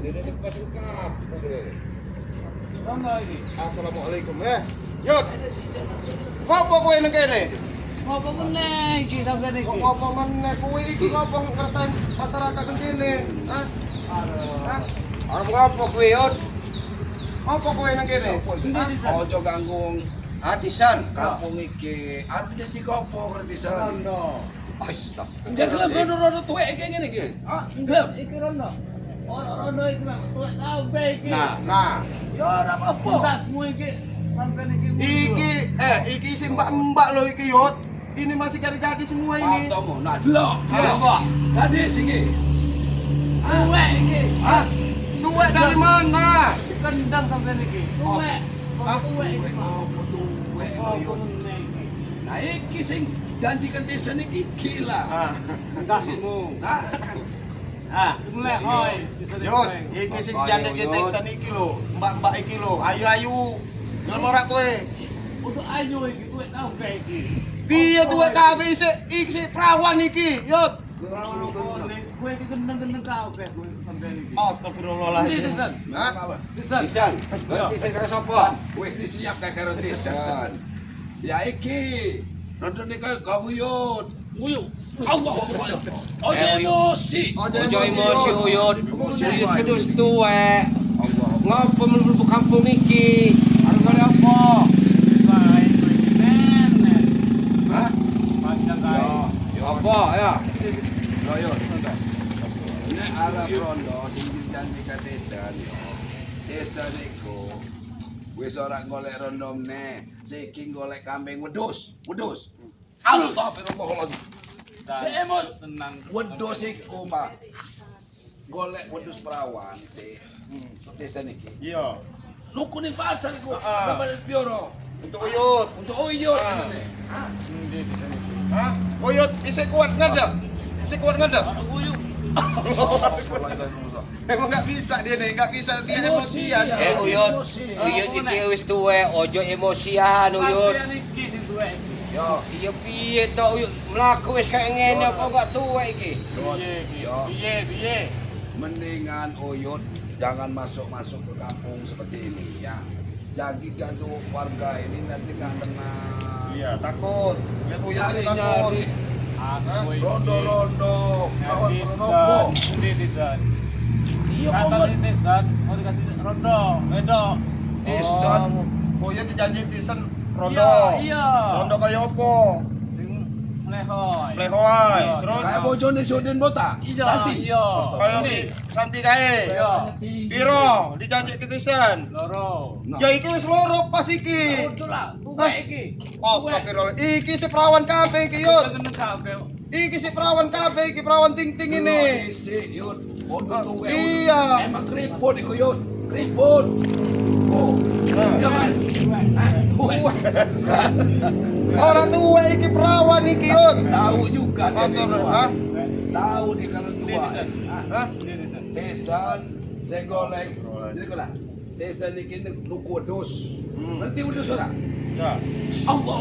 Dia masuk kampung dia. Rondo iki. Assalamualaikum eh. Yot. Ngopo kowe nang kene? Ngopo meneh iki sampean iki? Kok ngopo meneh kowe iki ngopo ngresain masyarakat nang kene? Hah? Hah? Arep ngopo kowe, Yot? Ngopo kowe nang kene? Hah? Ojo ganggu wong Atisan. kampung iki. Arep janji kopo ngerti san. Rondo. Astagfirullah. Dia gelem rondo-rondo tuwek iki ngene iki. Hah? Gelem. Iki rondo. Ora rondo iki mah tuwek kabeh iki. Nah, Nah, Ya ora apa-apa. Entasmu iki sampean iki. iki iki si mbak-mbak lo iki Yot. Ini masih jadi-jadi semua ini. Matamu, nah. Delok. Delok, Pak. Gadis iki. Tuwek iki. Hah? Tuwek dari mana? Kendang sampean iki. Tuwek. Hah? Tuwek iki. Tuwek opo tuwek Ngopo yo. meneh iki? Nah iki sing janjikan desa niki gila. Ah. Entasmu. Nah, Ah, mulai hoi. Yot, iki sing jandek desa iki lho, mbak-mbak iki lho. Ayu-ayu. Gelem ora kowe? Untuk ayu iki tuwek kabeh iki. Piye tuwek kabeh isik iki sik perawan iki, Yot. Kowe iki kendang-kendang kabeh kowe sampean iki. Astagfirullahaladzim. Ndi, Tisan? Hah? Tisan. Tisan. Tisan karo sapa? Wis disiapkan karo desa. Ya iki. Rondo nek kau uyut. Nguyuk. Allah Akbar. Ojo emosi. Ojo emosi Uyut. Emosi, Uyut Pak. kudu tuwek. Allah. Ngopo mlebu kampung iki? Arep golek apa? Baik kowe iki nenek. Hah? Panjang kae. Yo, yo. Apa ya? Yo yo. Nek arep rondo sing dijanjikan desa yo. Desa niku wis ora golek rondo meneh, siki golek kambing wedhus, wedhus. Astagfirullahaladzim. Seemot. Tenang. Wedhus iku, Pak. Golek wedhus perawan sih. Desa niki. Iya. Nuku ning pasar iku, Ah. sampe pioro. Untuk Uyut. Untuk uyut Ah. jenenge. Hah? Ndi Tisan iki? Hah? Uyut isik kuat nggak? Isik kuat nggak? Ora nguyuk. Emang nggak bisa dia nih, nggak bisa dia Emosi, emosian. ya. Eh Uyut, Emosi. Uyut iki wis tuwek, ojo emosian Uyut. Sampean iki sing tuwek iki. Yo, Iya piye to Uyut, mlaku wis kaya ngene apa gak tuwek iki? Piye iki? Yo. Piye piye? Mendingan Uyut jangan masuk-masuk ke kampung seperti ini ya. Jadi ganggu warga ini nanti nggak tenang. Iya, takut. Lihat Uyut ini takut. Nyari-nyari Aku iki. rondo-rondo, kawan rondo. Ndi Tisan? Iya, Kata kok Tisan mau dikasih rondo, wedok. Tisan. Oh, Uyut dijanji Tisan rondo. Iya, iya. Rondo kaya apa? Sing mlehoy. Mlehoy. Iya, Terus? Kayak bojone Sudin Bota. Iya, Santi. iya. Kaya si Santi kae. Iya. Piro dijanji ke Tisan? Loro. Nah. Ya iki wis loro pas iki. Udah lah, tuwek iki. Astagfirullah. Iki si perawan kabeh iki, Yut. Kendang kabeh. Iki si perawan kabeh iki perawan ting-ting ini. Dhisik, Yud. Bodoh tuwek. Iya. Emang keriput iku, Yud. Keriput. Oh. Nah. Iya kan? Ah, tuwek. Orang tua iki perawan iki, Yut. Tahu juga dia Astagfirullah. tua. Hah? Tahu dia kalau tua. Ah, Hah? Ndi Tisan? Desa saya golek. Jadi kau lah. Desa niki nuku wedhus. Hmm. Ngerti wedhus ora? Ya. Allah.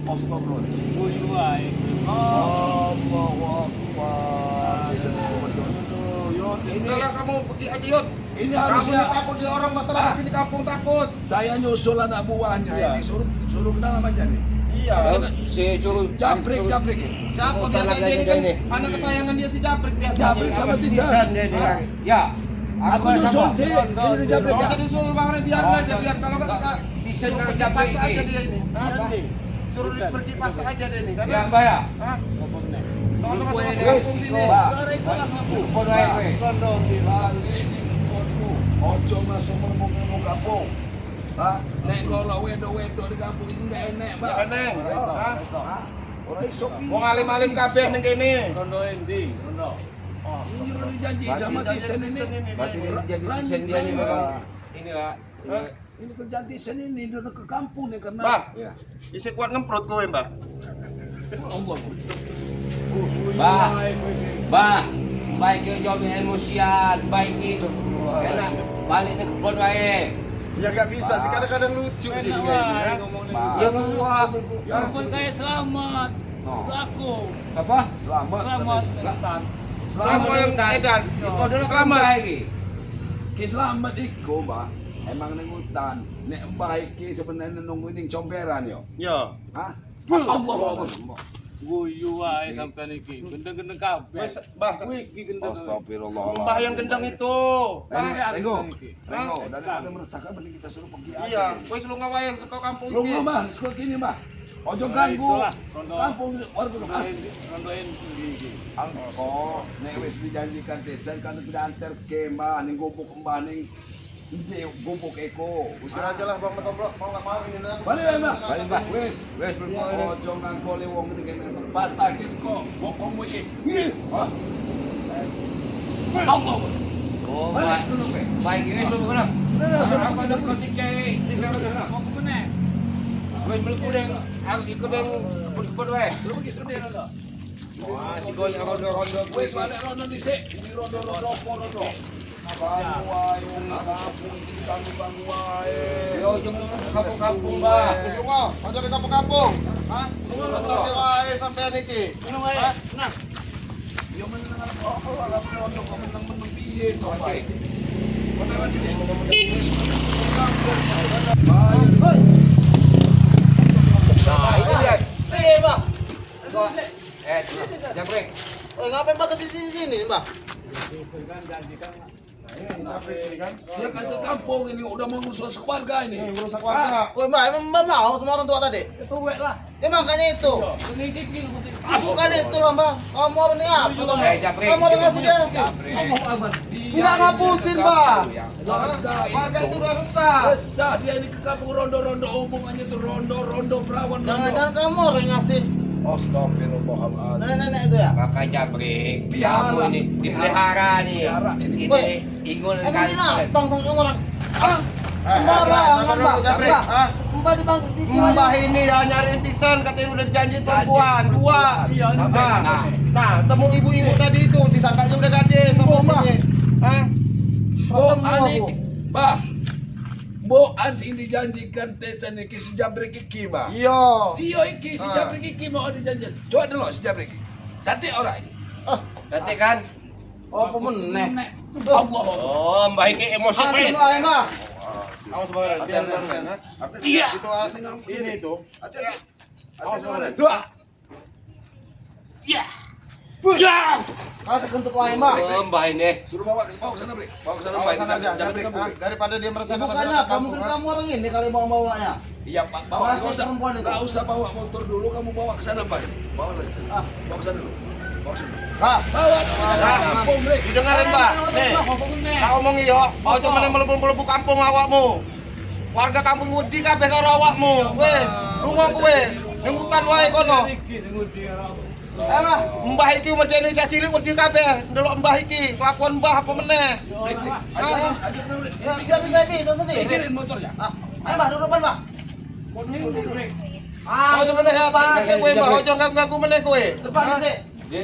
Astagfirullah. Guyu wae. Oh. Allahu Akbar. Desa nuku wedhus. Aduh, Yut. Ini- Udahlah kamu pergi aja, Yut. Ini Kamu harusnya ini takut di orang masyarakat sini kampung takut. saya nyusul anak buahnya Iya. ini suruh suruh ke dalam aja nih. Iya. Si suruh Japrik, japrik. Siapa Oh, biasa jangan dia ini aja kan ini. anak kesayangan dia si Japrik biasanya. Japrik sama Tisan. dia dia. Ya. Aku nyusul sih. Ini udah japrik. Gak ya. usah disuruh bang, biarin aja biar kalau nggak kita Tisan suruh karo pergi Japrik paksa iki. aja dia ini. Hah? Ndi? Suruh pergi paksa aja dia ini karena Ya, Mbak ya. Hah? Ngopo meneh? Nggak usah masuk masuk Wes, kampung sini. Mbak. Ora iso lah aku. Kono ae kowe. Rondo ndi? Balik ning nggonku. Ojo masuk mlebu kampung. Hah? Nek golek wedok-wedok di kampung ini nggak enek, Mbak. Nggak eneng. Ora iso, Hah? ora iso. Hah? Ora iso piye. Wong alim-alim kabeh ning kene. Rondo endi? Rondo. Ini udah dijanji sama Tisan ini. Berarti dia jadi Tisan dia ini memang inilah. Hah? Ini kerjaan Tisan ini udah ke kampung nih karena Mbak. Ya. Isi kuat ngemprot kowe, Mbak. Allah. Mbak. Mbak, Mbak iki ojo emosian, Mbak iki enak balik ning kebon wae. Ya nggak bisa sih, kadang-kadang lucu sih Enak dia ini. wae ya. ngomongnya. Mbak. Ya wah. Ya. Ampun kae selamat. No. Itu aku. Apa? Selamat. Selamat Tisan. Selamat yang edan. Itu adalah Selamat. iki. Ki Slamet iku, Mbah, emang ning hutan. Nek Mbah iki sebenarnya nunggu ning comberan yo. Iya. Hah? Allah. Guyu wae sampean iki. Gendeng-gendeng kabeh. Wes, Mbah. Kowe iki gendeng. Astagfirullahaladzim. Mbah yang gendeng itu. Renggo, Hah? Renggo, daripada meresahkan mending kita suruh pergi aja. Iya, wes lunga wae saka kampung iki. Lunga, Mbah, sekolah kini, Mbah. Ojo Nah, ganggu. itulah, rondo. Kampung warga Rondoin ndi iki. Angko, nek wis dijanjikan desa kan tidak antar ke Mbah ning gubuk Mbah ning ndi gubuk eko. Usir aja lah Bang Metomblok, mau nggak mau ini lah. Balik Mbah, Balik, Mbah. Wis, Wes mlebu. ojo nganggole wong ini kene patahin kok bokongmu iki. Nggih. Ah. Allah. Oh, Balik baik. dulu, Pe. Baik iki wis mlebu kono. Udah, suruh Aku pergi sampe tiga. Mau kemana? Wis mlebu nang aku ikut nang kebun-kebun wae. Suruh pergi, suruh dia rondo. Wah, si golek rondo-rondo. Wis balik rondo dhisik, iki rondo-rondo apa rondo? Kamu wae wong kampung iki diganggu-ganggu wae. Yo ojo kampung-kampung, Mbah. Wis lunga, aja di kampung-kampung. Hah? Resake wae sampean iki. Ngono wae. Nah, Yo meneng arep oh alah rondo kok meneng-meneng piye to, Pak? Kono dhisik. Bahaya. Nah, itu dia. Eh, Mbah. Kok jabrik. Eh, ngapain Mbah ke sini sini, Mbah? kan janjikan Ini kan. Dia kan ke kampung ini udah mengurus keluarga ini. Ini merusak warga. Woi, Mbah, emang Mbah mau sama orang tua tadi? itu wek lah. Ya makanya itu. Ini iki lho. Bukan itu lah, Mbah. Kamu orang ini apa toh? Jabrik. Kamu orang ngasih dia. Jabrik. Dia Nggak ini ngapusin, ke Mbah. kampung, ya. Warga Warga itu udah resah. Resah dia ini ke kampung rondo-rondo omongannya tuh rondo-rondo perawan rondo. Jangan-jangan kamu orang yang ngasih Astagfirullahaladzim. nenek-nenek itu ya? Maka jabrik. Piara. Kamu ini dipelihara nih. Piara ini. Ini ingun Emang kali. binatang sama kamu orang? Ah, Eh, Mbah, Mbah, sabar Mbah, dulu, Jabrik. Mbah. Hah? Mbah di bang, di Mbah ini ya nyari intisan katanya udah dijanjiin perempuan dua. Iya, Sampai. Nah, nah, temu ibu-ibu tadi itu disangkanya udah gadis sama Mbah. ini. Hah? Bo Ketemu ani, aku. Bah. Bo an sing dijanjikan tesan iki si Jabrik iki, Bah. Iya. Iya iki si Ah. Jabrik iki mau dijanjikan. Coba dulu si Jabrik. Cantik ora iki? Nanti kan. Oh, apa meneh? Allah. Oh, Mbah iki emosi Hantu Pak. ae, Mbah. Awas sebentar, biar Hati-hati. biar. Hati-hati. Iya. Itu ah, ini itu. Hati-hati. Awas sebentar. Dua. Ya. Ya. Kasih kentut wae, Mbah. Oh, Mbah ini. Suruh bawa ke bawa ke sana, Bre. Bawa ke sana, Mbak. Awas sana aja, Jangan Jabrik. diganggu, Ah, Bre. daripada dia meresahkan Bukannya masyarakat apa, mungkin kampung, ah. kamu orang ini kali bawa-bawanya. Iya, Pak. Bawa. Masih Nggak usah. perempuan itu. Nggak usah bawa motor dulu, kamu bawa ke sana, Pak. Bawa lagi. Ah. Bawa ke sana dulu. Bawa ke sana. Hah? Bawa ke Ah. kampung, Bre. Didengarin, Mbah. Nih. Tak omongi yo, ojo meneh mlebu-mlebu kampung awakmu. Warga kampung wedi kabeh karo awakmu. Wis, lunga kowe. Ning hutan wae kono. Iki sing ngudi karo aku. Eh, Mbah. Mbah iki medeni cah cilik wedi kabeh ndelok mbah iki, kelakuan mbah apa meneh. Yo ora lah. Ayo, ayo, Bre. Ya, biar bisa bisa sendiri. Pikirin motornya. Ah, ayo Mbah, duduk kan, Mbah. Ning Bre. Ah, ojo meneh ya tak kowe mbah, ojo ganggu meneh kowe. Depan dhisik. Dia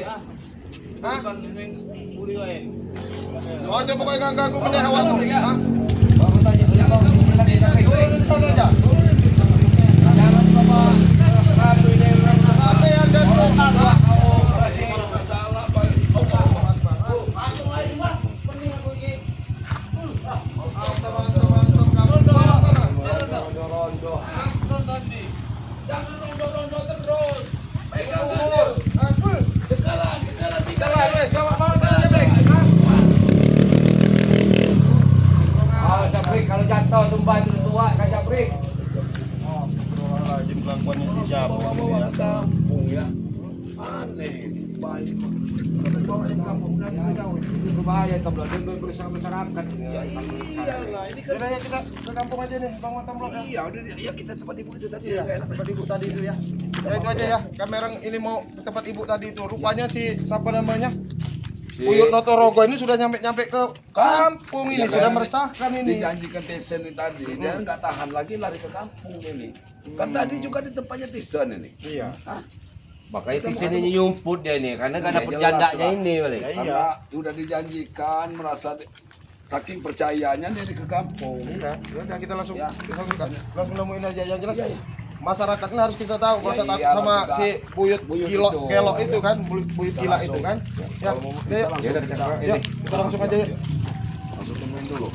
Hah? Depan ning mburi wae. Ojo pokoke ganggu meneh awakmu. Hah? bawa tanya, bawa lagi jabrik. Turun di sana aja. Jangan dibawa. Ratu ini Sampai anda tuh. Masalah, Pak. Allah Akbar. Langsung aja, Mbah. Pening aku iki. Ah, rondo-rondo. Rondo ndi? Jangan rondo-rondo terus. Pegang aja. Cekalan, cekalan tiga. Jalan wes, bawa bawa sana Jabrik. Ah, jabrik kalau jatuh tumbang itu tua kan jabrik. Astagfirullahaladzim kelakuannya si Jabrik. Bawa-bawa ke kampung ya. Aneh ini. Baik. Itu berbahaya toh, dia bersama masyarakat. Ya iyalah, ini kan Udah ya kita ke kampung aja nih, Bang Watamblok ya. iya udah ya kita tempat ibu itu tadi Iya, nggak enak. tempat ibu tadi itu ya. Ya itu aja ya. Kamera ini mau ke tempat ibu tadi itu. Rupanya si siapa namanya? Uyut Notorogo ini sudah nyampe-nyampe ke kampung ini, Iya, sudah kan? meresahkan ini. Dijanjikan Tyson ini tadi, dia nggak tahan lagi lari ke kampung ini. Kan tadi juga di tempatnya Tyson ini. Iya. Hah? Makanya di sini nyumput dia nih, karena nggak Ya, dapet jelas jandanya lah. ini balik. Ya, iya. Karena udah dijanjikan merasa saking percayanya dia ke kampung. Iya, udah kita langsung Ya. kita langsung nemuin aja yang jelas. Iya, iya. Masyarakat ini harus kita tahu, Ya, masa takut iyalah, sama kita- si buyut, Buyut gilo, itu. gelok itu kan, buyut, buyut Kita gila langsung. itu kan. Ya, Ya, kalau mau bisa ya, langsung Ya, udah, kita, kita- ya, kita langsung aja ya. Langsung temuin dulu.